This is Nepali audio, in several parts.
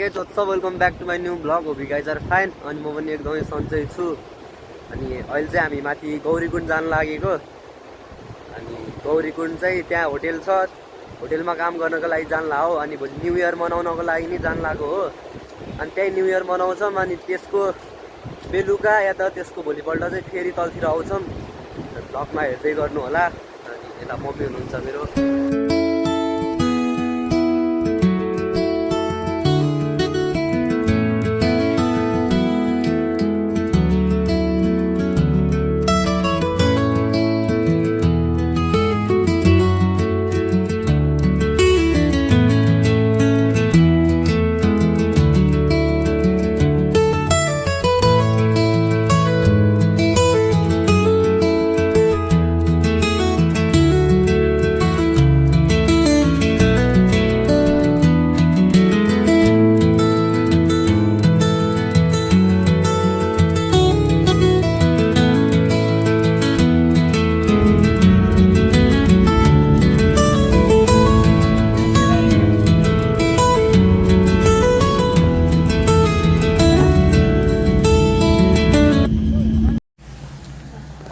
guys, what's up? Welcome back to my new vlog. Hope you guys are fine. अनि म पनि एकदमै सन्चै छु। अनि अहिले चाहिँ हामी माथि गौरीकुण्ड जान लागेको। अनि गौरीकुण्ड चाहिँ त्यहाँ होटल छ। होटलमा काम गर्नको लागि जान ला हो। अनि भोलि न्यू इयर मनाउनको लागि नि जान लागेको हो। अनि त्यही न्यू इयर मनाउँछौँ। अनि त्यसको बेलुका या त त्यसको भोलिपल्ट चाहिँ फेरि तलतिर आउँछौँ। भ्लगमा हेर्दै गर्नु होला। अनि यता मम्मी हुनुहुन्छ मेरो।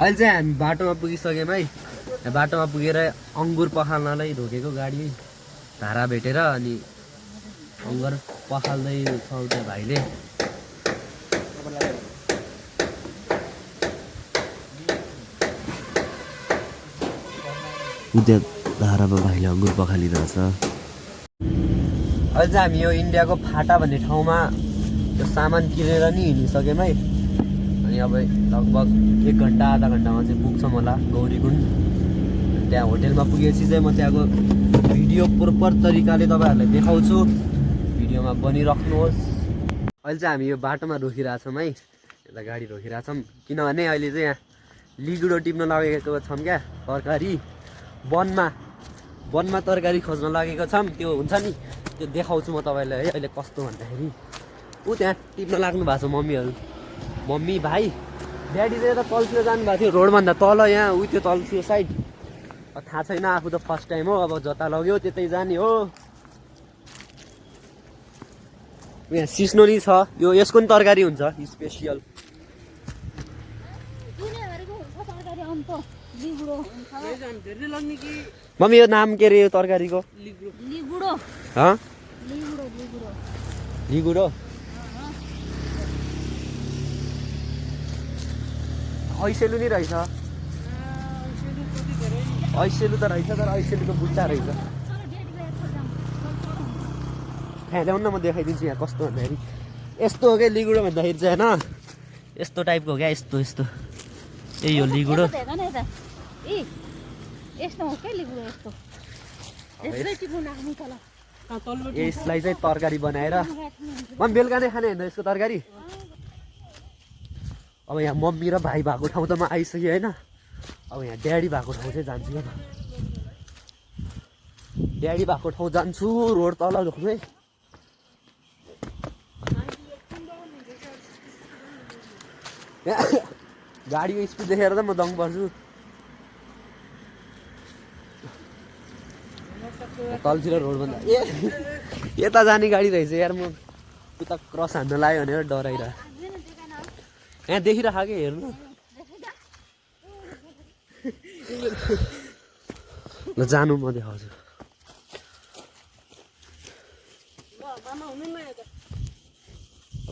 अहिले चाहिँ हामी बाटोमा पुगिसक्यौँ है। बाटोमा पुगेर अङ्गुर पखाल्नलाई ढोकेको गाडी धारा भेटेर अनि अङ्गुर पखाल्दै छ त्यहाँ भाइले। उता धारामा भाइले अङ्गुर पखालिरहेछ। अहिले चाहिँ हामी यो इन्डियाको फाटा भन्ने ठाउँमा त्यो सामान किनेर नि हिँडिसक्यौँ है। अनि अब लगभग 1 घन्टा आधा घन्टामा चाहिँ पुग्छौँ होला गौरीकुण्ड। त्यहाँ होटेलमा पुगेपछि चाहिँ म त्यहाँको भिडियो प्रोपर तरिकाले तपाईँहरूलाई देखाउँछु। भिडियोमा बनिराख्नुहोस्। अहिले चाहिँ हामी यो बाटोमा रोकिरहेछौँ है। यता गाडी रोकिरहेछौँ किनभने अहिले चाहिँ यहाँ लिगुडो टिप्न लागेको छौँ क्या। तरकारी वनमा तरकारी खोज्न लागेको छौँ। त्यो हुन्छ नि त्यो देखाउँछु म तपाईँलाई है। अहिले कस्तो भन्दाखेरि ऊ त्यहाँ टिप्न लाग्नु भएको छ मम्मी भाइ। ड्याडी चाहिँ यता तलतिर जानुभएको थियो रोडभन्दा तल यहाँ ऊ त्यो तल त्यो साइड। थाहा छैन आफू त फर्स्ट टाइम हो। अब जता लग्यो त्यतै जाने हो। यहाँ सिस्नो नि छ। यो यसको नि तरकारी हुन्छ स्पेसियल। मम्मी यो नाम के अरे यो तरकारीको? लिगुडो। ऐसेलु नि रहेछ। ऐसेलु त रहेछ तर ऐसेलुको बुट्टा रहेछ। त्यहाँ ल्याउनु न म देखाइदिन्छु यहाँ कस्तो भन्दाखेरि यस्तो हो क्या लिगुडो भन्दाखेरि चाहिँ होइन यस्तो टाइपको हो क्या। यस्तो यही हो लिगुडो। यसलाई चाहिँ तरकारी बनाएर म बेलुका नै खाने होइन यसको तरकारी। अब यहाँ मम्मी र भाइ भएको ठाउँ त म आइसकेँ होइन। अब यहाँ ड्याडी भएको ठाउँ चाहिँ जान्छु अब। ड्याडी भएको ठाउँ जान्छु। रोड तल रोक्नु है। गाडीको स्पिड देखेर त म दङ पर्छु। तलतिर रोडभन्दा यता जाने गाडी रहेछ यार। म उता क्रस हान्न लाग्यो भनेर डराइरह। यहाँ देखिरह कि हेर्नु ल जानु म देखाउँछु।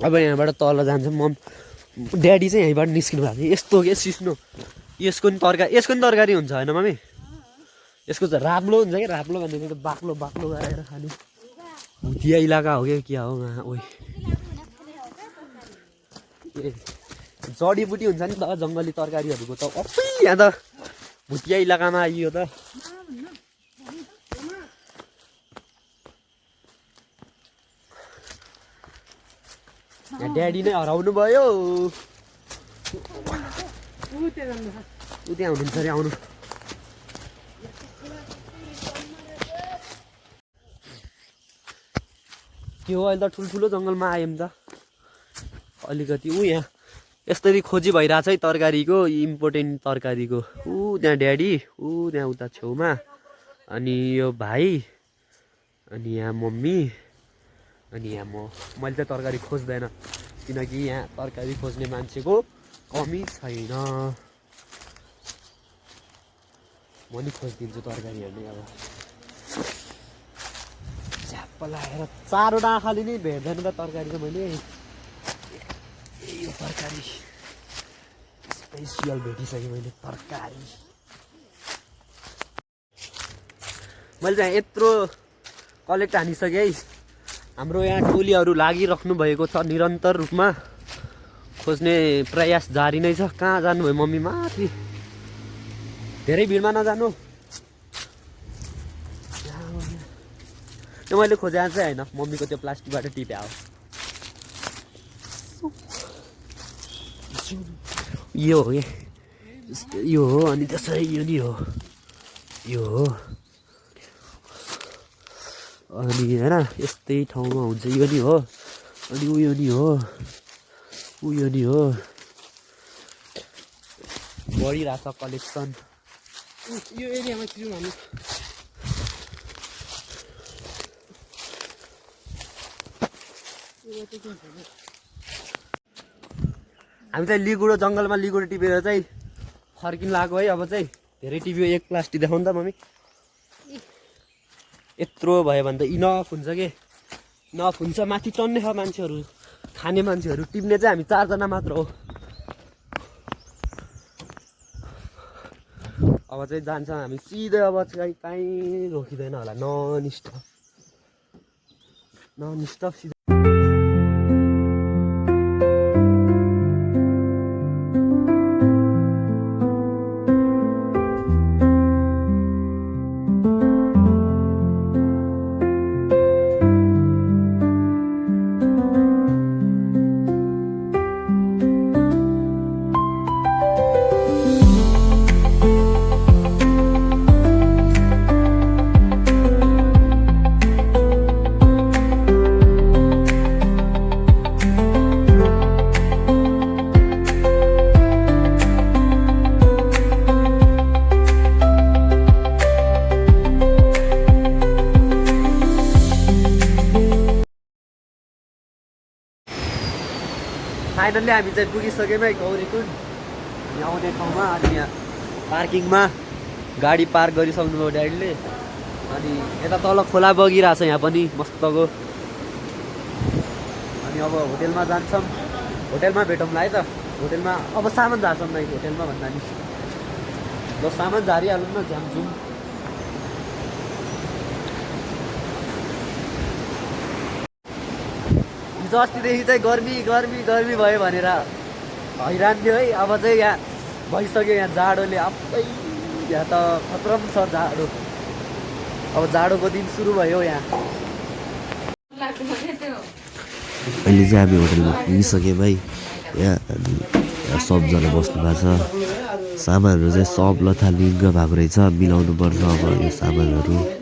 अब यहाँबाट तल जान्छ म। ड्याडी चाहिँ यहीँबाट निस्किनु भएको थियो। यस्तो के सिस्नो यसको नि तरकारी हुन्छ होइन मम्मी? यसको चाहिँ राप्लो हुन्छ कि राप्लो भनेको त बाक्लो गराएर खाने भुटिया इलाका हो क्या क्या हो वहाँ। जडीबुटी हुन्छ नि त जङ्गली तरकारीहरूको त अप्पै यहाँ त भुटिया इलाकामा आइयो त। यहाँ ड्याडी नै हराउनु भयो। ऊ त्यहाँ हुनुहुन्छ अरे आउनु। के हो अहिले त ठुल्ठुलो जङ्गलमा आयौँ त अलिकति। ऊ यहाँ यसरी खोजी भइरहेछ है तरकारीको इम्पोर्टेन्ट तरकारीको। ऊ त्यहाँ ड्याडी ऊ त्यहाँ उता छेउमा अनि यो भाइ अनि यहाँ मम्मी अनि यहाँ मैले चाहिँ तरकारी खोज्दैन किनकि यहाँ तरकारी खोज्ने मान्छेको कमी छैन। म नि खोजिदिन्छु तरकारी हेर्ने अब झ्याप्प लागेर 4वटा आँखाले नै भेट्दैन त तरकारी त मैले यो तरकारी स्पेसियल भेटिसकेँ मैले तरकारी। मैले चाहिँ यत्रो कलेक्ट हानिसकेँ है। हाम्रो यहाँ टोलीहरू लागिराख्नु भएको छ निरन्तर रूपमा खोज्ने प्रयास जारी नै छ। कहाँ जानुभयो मम्मी? माथि धेरै भिडमा नजानु। त्यो मैले खोजे चाहिँ होइन मम्मीको त्यो प्लास्टिकबाट टिप्या हो। यो हो यो हो अनि त्यसै यो नि हो यो हो अनि होइन यस्तै ठाउँमा हुन्छ यो नि हो अनि उयो नि हो उयो नि हो। बढिरहेछ कलेक्सन यो एरियामा जाउँ हामी। हामी चाहिँ लिगुडो जङ्गलमा लिगुडो टिपेर चाहिँ फर्किन लाग्यो है। अब चाहिँ धेरै टिप्यो। एक प्लास्टिक देखाउनु त मम्मी। यत्रो भयो भने त इनफ हुन्छ के इनफ हुन्छ। माथि चढ्ने छ मान्छेहरू खाने मान्छेहरू टिप्ने चाहिँ हामी 4 जना मात्र हो। अब चाहिँ जान्छौँ हामी सिधै। अब चाहिँ कहीँ रोकिँदैन होला। नन स्टप सिधै। फाइनल्ली हामी चाहिँ पुगिसक्यौँ है गौरीकुण्ड। अनि आउने ठाउँमा अनि यहाँ पार्किङमा गाडी पार्क गरिसक्नुभयो ड्याडीले। अनि यता तल खोला बगिरहेछ यहाँ पनि मस्तको। अनि अब होटेलमा जान्छौँ। होटेलमा भेटौँला है त। होटेलमा अब सामान झार्छौँ न होटेलमा भन्दा नि ल सामान झारिहालौँ न झ्यामझुम। हिजो अस्तिदेखि चाहिँ गर्मी भयो भनेर हैरान थियो है। अब चाहिँ यहाँ भइसक्यो। यहाँ जाडोले आफै यहाँ त खतरम छ जाडो। अब जाडोको दिन सुरु भयो यहाँ। अहिले चाहिँ हामी होटेलमा पुगिसक्यौँ भाइ यहाँ। अनि सबजना बस्नु भएको छ। सामानहरू चाहिँ सब लथालिङ्ग भएको रहेछ। मिलाउनु पर्छ अब यो सामानहरू।